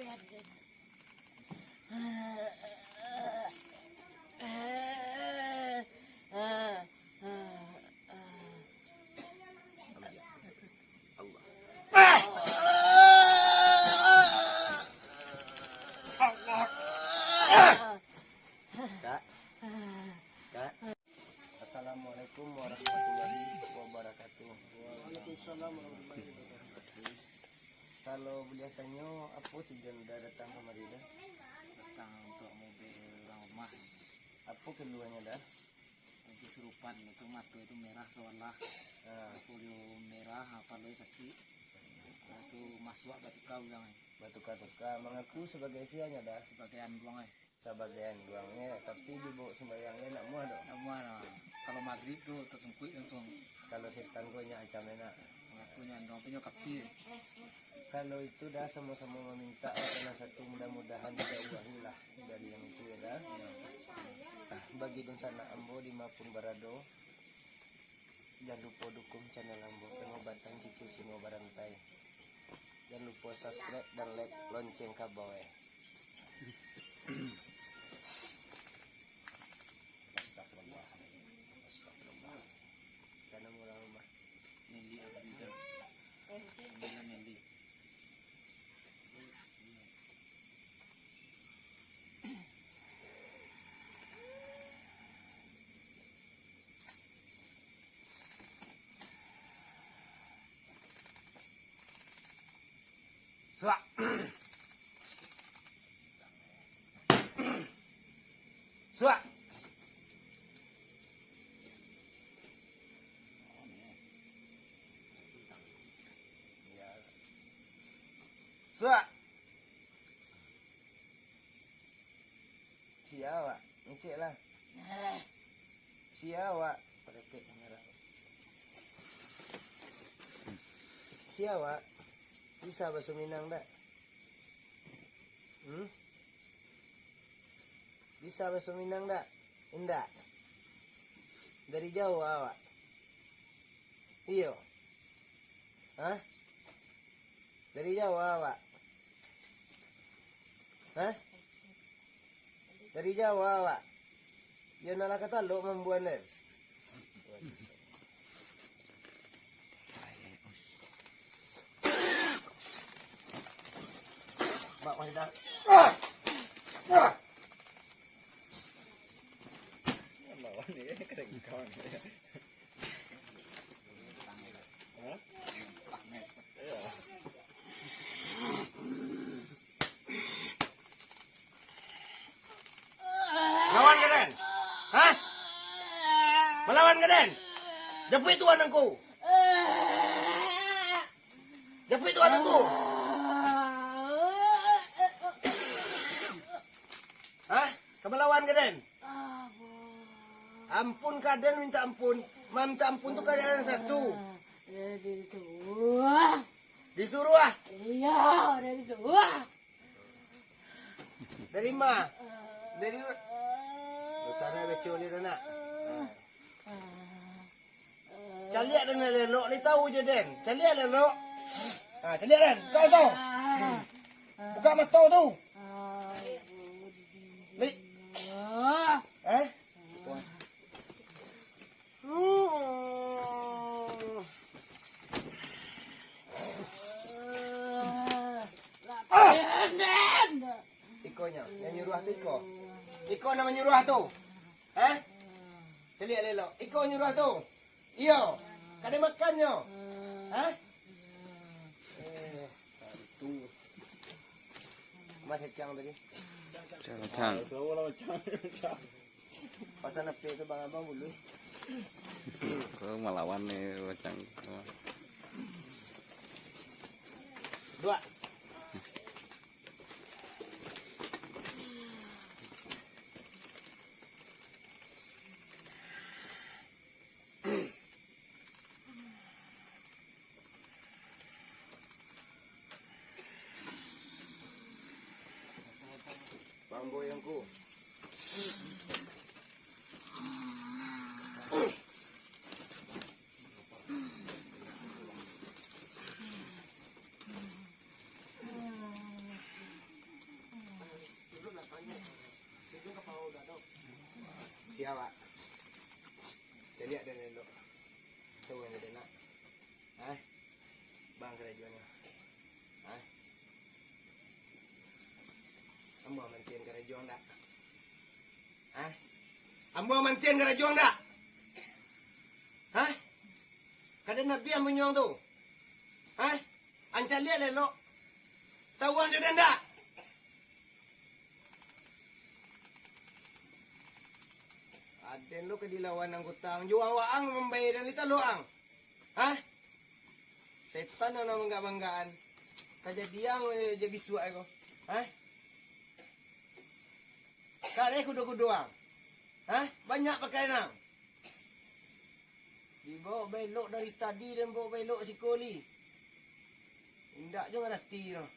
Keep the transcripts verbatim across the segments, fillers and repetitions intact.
Kak. Kak. Assalamualaikum warahmatullahi wabarakatuh. Waalaikumsalam warahmatullahi wabarakatuh. Kalau buliah tanyo, apo tujuan Uda datang kamari, Da? Datang untuak maubek urang rumah. Apo kaluahnyo, Da? Lagi surupan itu, mato itu merah sabalah. Ah. Kulit merah, ah, palo sakik. Ah, itu masuak batuka urang. Batuka-tuka, mangaku sabagai sianyo, Da? Sabagai anduang, eh. Sabagai anduangnyo, tapi dibaok sumbayang, eh, nak muah doh. Nak muah doh. Kalau magrib tu tasungkuik langsuang. Kalau setan ko nyo ancam enak. Mangaku nyo anduang tu nyo kapi. Kalau itu, Da, samo-samo mamintak lah salah satu, mudah-mudahan dijauahi lah dari yang itu, yo, Da. Ah, bagi dunsanak ambo di ma pun barado, jan lupo dukung channel ambo, Pengobatan Cucu Singo Barantai. Jan lupo subscribe dan like lonceng kabau, eh. Astagfirullah. Astagfirullah. Sana murah rumah. Nelly Abdul. Nelly. Suak. Suak. Suak. Sia awak, ngecek lah. Sia awak, paretek ngarang. Sia awak, bisa baso Minang dak? Hmm? Bisa baso Minang dak? Indak. Dari jauah awak? Iyo. Hah? Dari jauah awak? Hah? Dari jauah awak? Yo, nak lah ka talok mambuan den. Mak, masih dah. Lawan ni, keren kawan. Hah? Iya. Lawan ka den? Hah? Malawan ka den? Japuik tu anangku. Japuik tu anangku. Hah? Ka malawan ka den? Ampun ka den, minta ampun. Maminta ampun tu ka den satu. Disuruah. Disuruah? Iyo, disuruah. Dari ma? Dari sana baco dia nak. Caliak den elok, lai tahu je den. Caliak elok. Ha, caliak den. Buka mato tu. Buka mato tu. Li. Eh? Ikonyo, yang nyuruah tu iko. Iko nan manyuruah tu. Hah? Caliak elok. Iko nyuruah tu. Iyo. Ka den makannyo. Hah? Eh, tu. Mas Ecang tadi. Cang, cang. Pasal nepek tu bang abang bulu. Ko malawan ni macam. Dua. Pamboyangku. Iyo, Pak. Caliak den elok. Tahu nyo den nak. Hah? Bang karajonyo. Hah? Ambo mantian karajo ndak? Hah? Ambo mantian karajo ndak? Hah? Kada nabi ambo nyuang tu. Hah? Ancaliak lelok. Tahu ang jo den ndak? Aden lo ka dilawan anggota ang. Jo awak ang mambayar dan di talo ang. Hah? Setan nan manggak-manggakan. Kajadian je bisuak ko. Hah? Kareh kudo-kudo ang. Hah? Banyak pakai nang. Dibaok baelok dari tadi, den baok baelok siko li. Indak jo ngarati doh.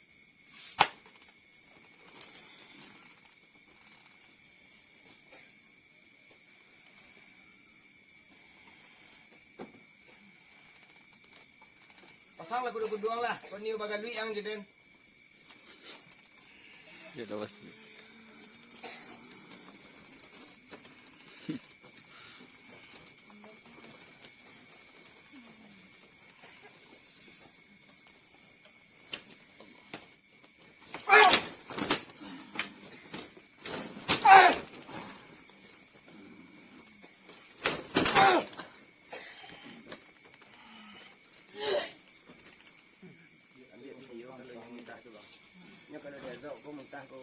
Pasanglah kudo-kudo ang lah, ko nio bagaluik ang jo den. Ya, lawas. Ambiak video kalau inyo muntah tu, Bang. Nyo kalau diazok ko muntah ko.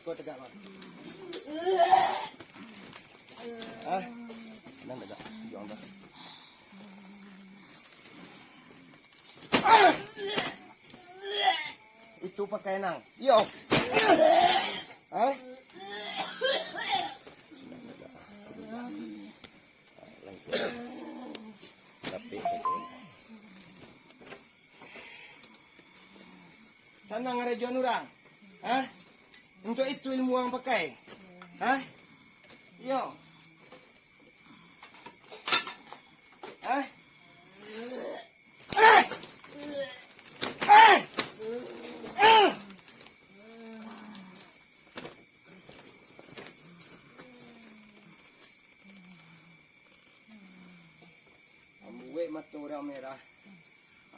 Ko tegak, Bang. Ah, nan tegak. Tunjuak, Bang. Itu pakai nang. Yo. Hah? Langsung. Rapih sajo. Sanang karajoan urang. Hah? Untuak itu ilmu ang pakai. Hah? Iyo. Hah? Ambuek mato urang merah,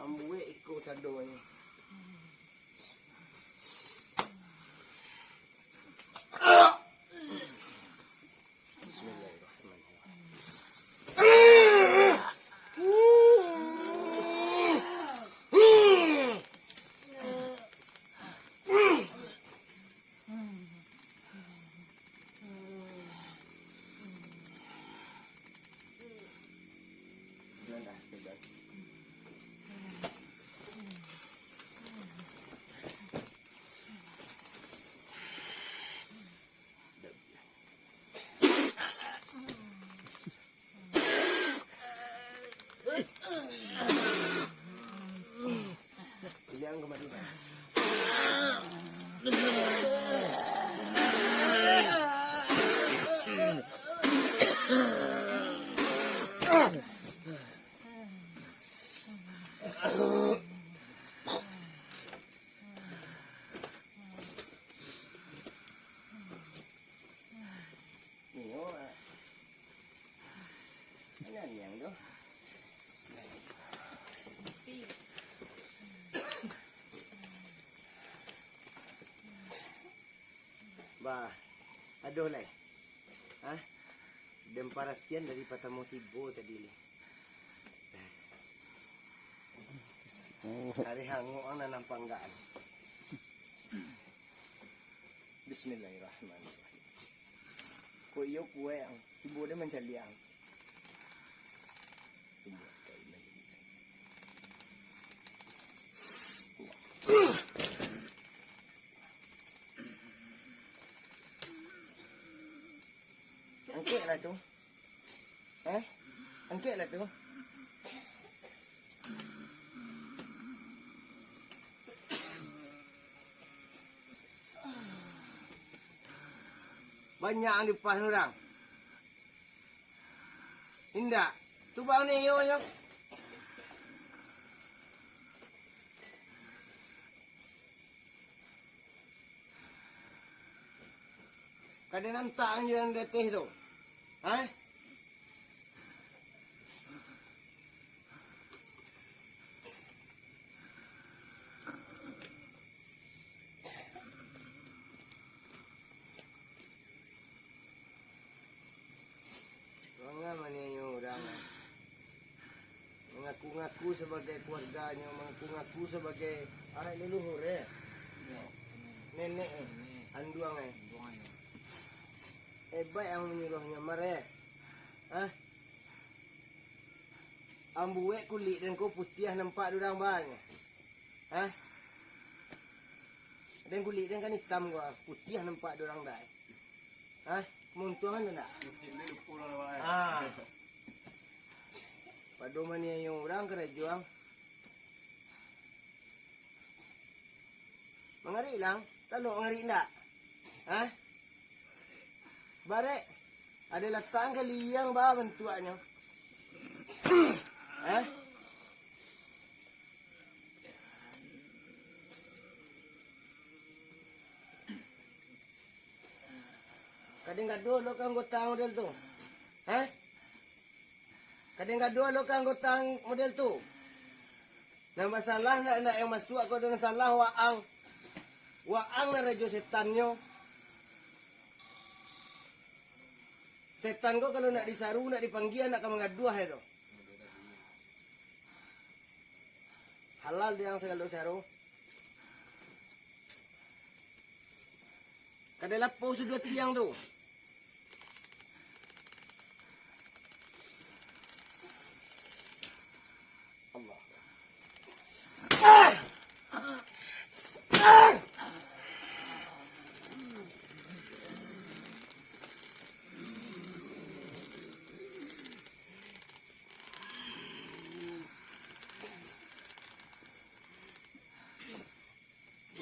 ambuek iko sadonyo. Bismillahirrahmanirrahim. Nio, ah. Anyang tu. Bah, aduh lai. Hah? Den paratian dari patamo tibo tadi lai. Ari hanguak ang nan nampak enggak? Bismillahirrahmanirrahim. Kok iyo kuek ang, tibo den mancaliak ang. Angkeklah tu. Eh? Angkeklah tu. Banyak ang diupah urang. Indak. Tu bang ni, yo, yo. Ka den antak ang jo nan di ateh tu. Hah? Jangan maniayo urang. Mangaku-ngaku sabagai kaluarganyo, mangaku-ngaku sabagai anak leluhur, eh. Nenek, eh. Anduang, eh. Hebat ang manyuruah nyamar, eh. Hah? Ang buek kulik den ko putiah nampak di urang banyak. Hah? Den kulik den kan itam ko, putiah nampak di urang dai. Hah? Keuntungan tu ndak? Ah. Pado maniayo urang karajo ang. Mangarik lang, talok mangarik ndak? Hah? Barek, ado latak ang kaliang ba bantuaknyo. Hah? Ka den gaduah lo ka anggota model tu. Hah? Ka den gaduah lo ka anggota model tu. Nan basalah ndak, ndak yang masuak ko, nan salah waang. Waang nan rajo setannyo. Setan ko kalau nak disaru, nak dipanggia, nak ka mangaduah e doh. Halal dek ang sagalo caro. Kadai lapau suduah tiang tu. Allah.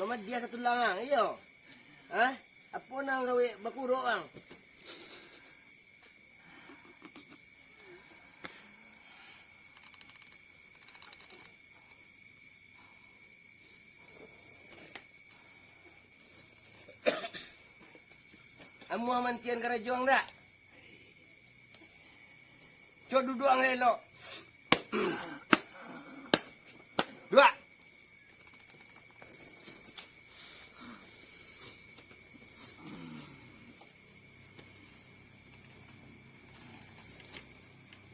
Mamadiah satulang ang, iyo. Hah? Apo nan gawek bakurok ang? Amuah mantian karajo ang dak? Cok duduak ang elok. Duduak.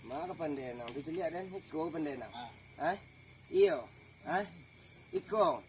Ma kapandaian ang tu, caliak den, iko kapandaian ang. Ah. Hah? Iyo. Hah? Iko.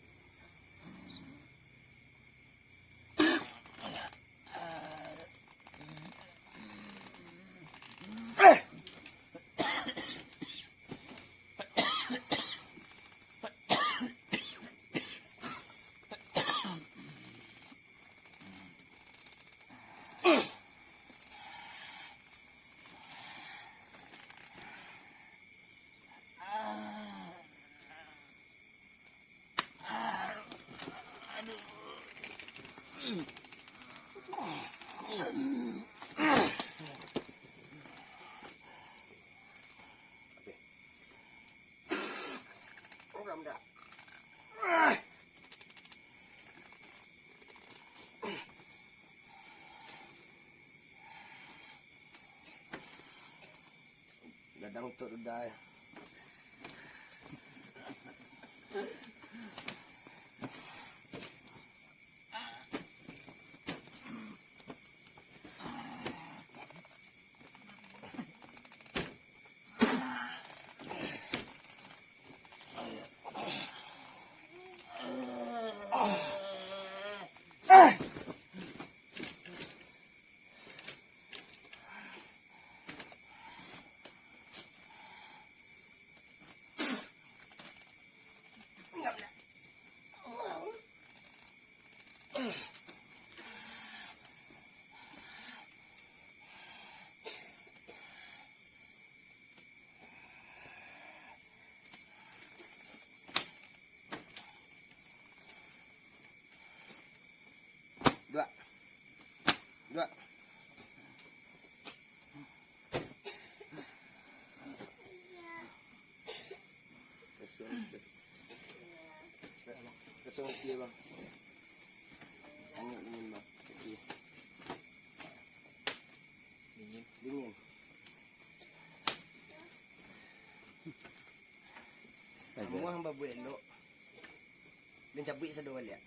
Gadang tu dah. Duak. Duak. Kasihan. Kasihan dia, Bang. Angin, angin, Bang. Iya. Amuah babuek elok. Den cabuik sado baliak.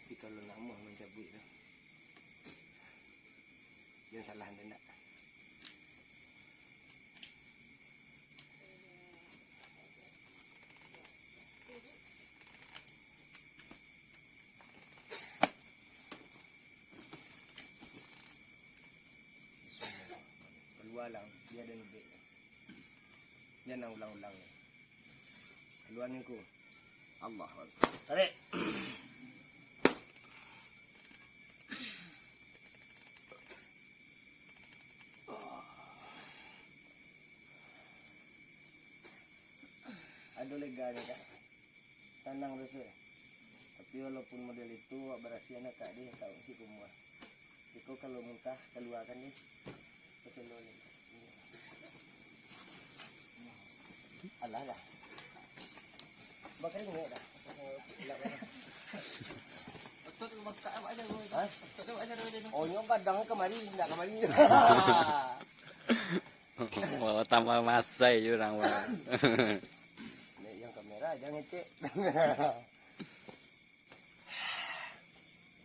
Tapi kalau nak amuah mancabuik tu, jan salah den dak. Kalua lang, bia den ubek. Jan ulang-ulang. Kalua niko. Allahu Akbar. Tarik. Ado leganyo, Kak. Tanang tu se. Tapi walaupun model itu, awak barasiahan, Kak, deh, Kak, si kumuah. Iko kalau muntah, kaluakan deh. Pasal lo ni. Alah dah. Bakal ni dah. Elak dah. Betul tu, bakal awak aja, Bro. Hah? Betul tu, awak aja, Bro. Oh, nyo badang kamari, ndak kamari. Wah, tambah masai je urang, wah. Nek yang kamera aja ngecek.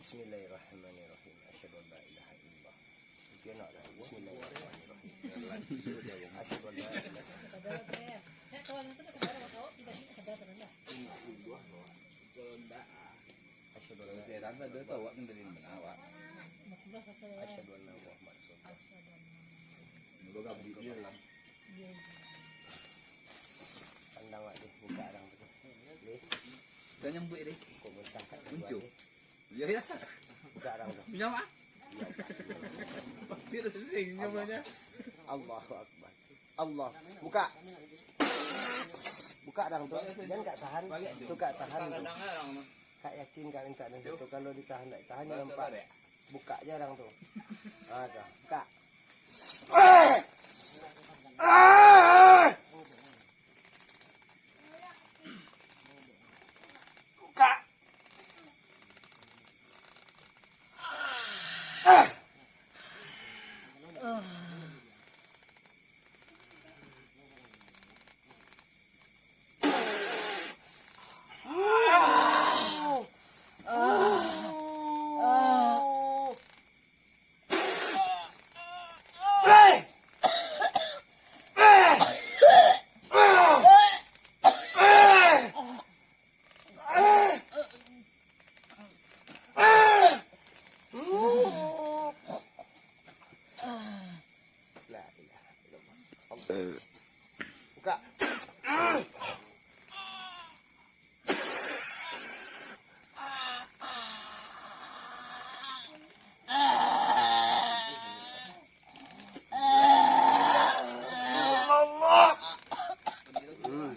Bismillahirrahmanirrahim. Asyhadu an la ilaha illallah. Oke, nak dah. Bismillahirrahmanirrahim. Asyhadu an la ilaha illallah. Asyhadu an la ilaha illallah. Asyhadu anna Muhammadan Rasulullah. Pandang awak deh, buka arang tu. Deh. Dah nyambuik deh. Kok mentah kat luar deh. Iya, iya. Buka arang tu. Punya apa? Pakir sing namanya. Allahu Akbar. Allah. Buka. Buka arang tu. Jan Kak tahan. Tu Kak tahan tu. Kak yakin Kak minta dan situ. Kalau ditahan, tak tahan, nampak. Buka je arang tu. Ha, tu. Buka. Buka. La ilaha illallah. Allah. Buka. Hmm.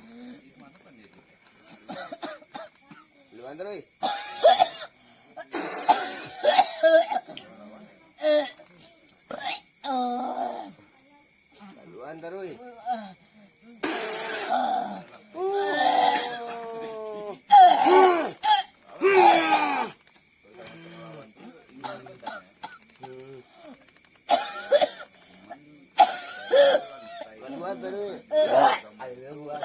Luan terus. Luan terus. Luan terus. Ayo, luan.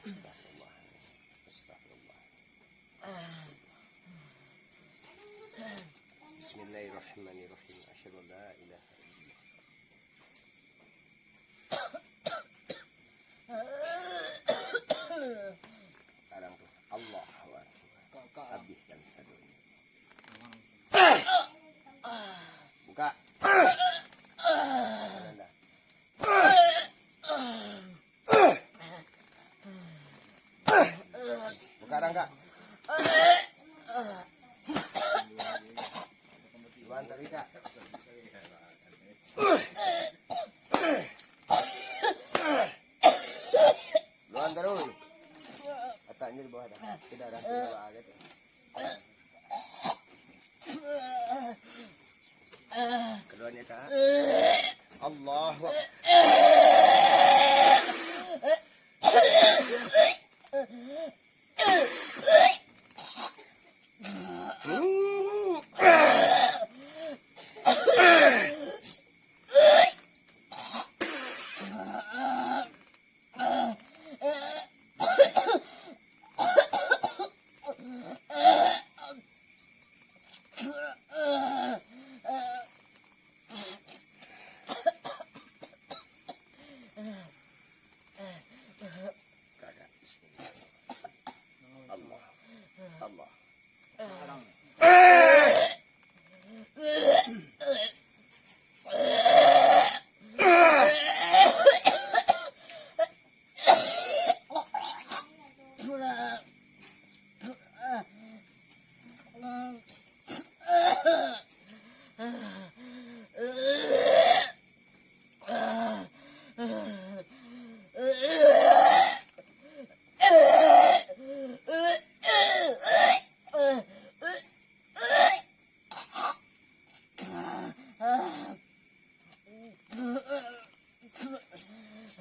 Astagfirullah. Astagfirullah. Kak. Luan tadi, Kak. Luan terus. Ataknyo di bawah dah. Sudah dah, sudah lah, gitu. Keluarnya, Kak. Allahu Akbar. Allah. Allah.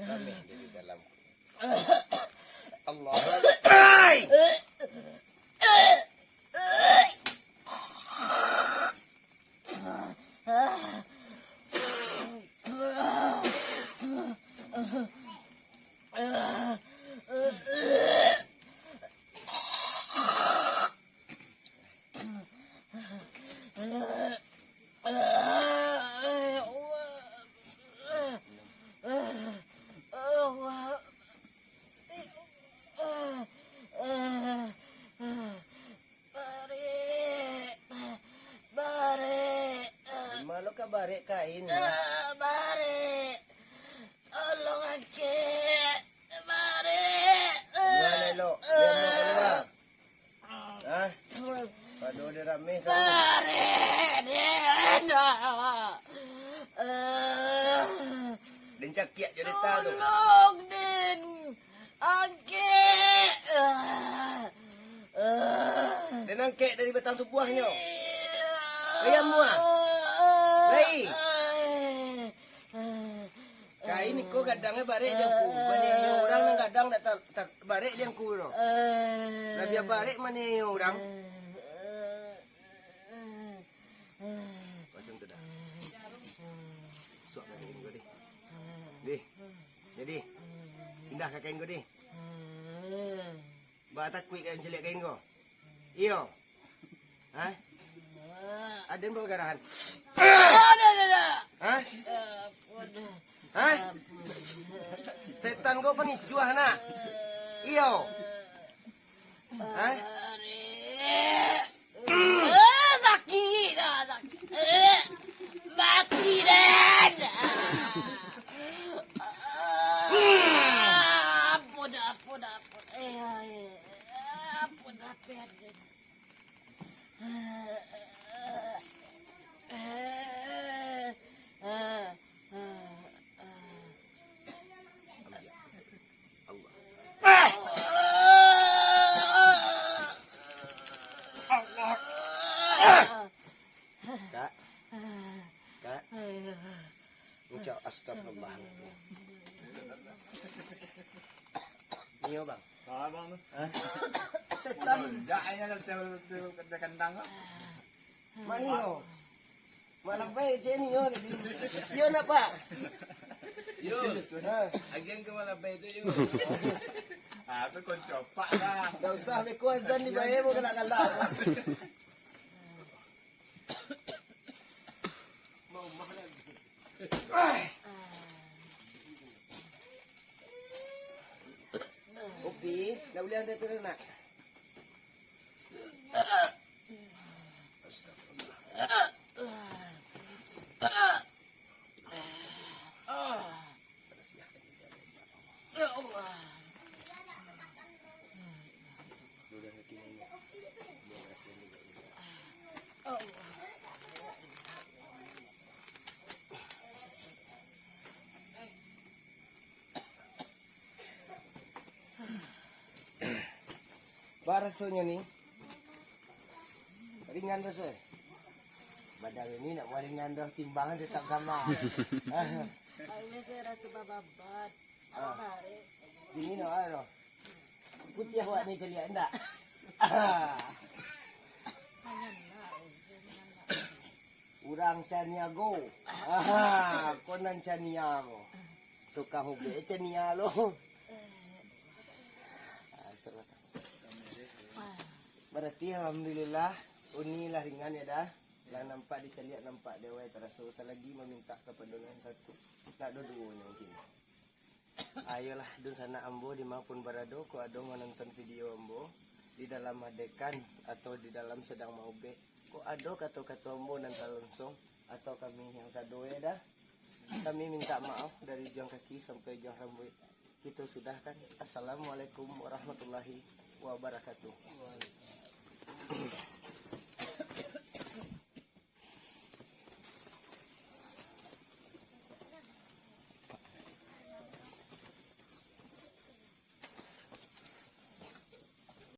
Rameh jadi dalam. Allahu Akbar. Ai! Barek, barek. Dima lo ka barek kain? Barek. Tolong angkek. Barek. Kalua elok. Biar nak kalua. Hah? Pado dek rameh tadi. Barek, den. Den cakiak jo deta tu. Tolong, den. Angkek. Den angkek dari batang tubuahnyo. Iyo. Ayam muah. Lai. Kain iko gadangnyo barek di angku. Maniayo urang nan gadang dak ta-, ta-, barek di angku no. Labiah barek maniayo urang. Pasang tu dah. Suak kain ko deh. Deh. Jadi, pindah ka kain ko deh. Ba takuik ka mancaliak kain ko? Iyo. Hah? Aden bagarahan. Hah? Hah? Setan ko pangicuah nak? Iyo. Hah? Eh, sakik dah, sakik. Eh, mati dah. Ah, ampun, ampun, ampun. Eh, eh, ampun, ampun. Kak, Kak, ucap astagfirullah. Nio, Bang. Salah, Bang, tu. Hah? Setan. Jak aja kerja, kerja kandang, Bang. Mak Nio. Mak Labai je Nio tadi. Iyo nak, Pak? Yo. Ha. Agian ke Mak Labai tu, yo. Ah, tu kau copak lah. Dak usah beko azan dibayar, mau galak-galak. Upi, dak buliah dah turun nak. Ya Allah. Barasonyo ni ringan raso. Badan ini nak buah ringan doh, timbangan tetap sama. Akhirnya saya rasa babat. Ah. Tarik. Dingin doh, ah, doh. Putih awak ni caliak ndak? Hanya lah. Urang Caniago. Aha, konan Cania ko. Tukang ubek Cania lo. Ah, salah. Barati alhamdulillah, uni lah ringan yo dah. Lah nampak dicaliak, nampak dek awak taraso, salagi mamintak kapado nan satu. Nak duo-duonyo mungkin. Ayolah dunsanak ambo dimanapun barado, kok ado manonton video ambo di dalam adekan atau di dalam sadang maubek, kok ado kato-kato ambo nan talonsong atau kami yang sado yo dah, kami mintak maaf dari ujuang kaki sampai ujuang rambuik. Kito sudahkan. Assalamualaikum warahmatullahi wabarakatuh.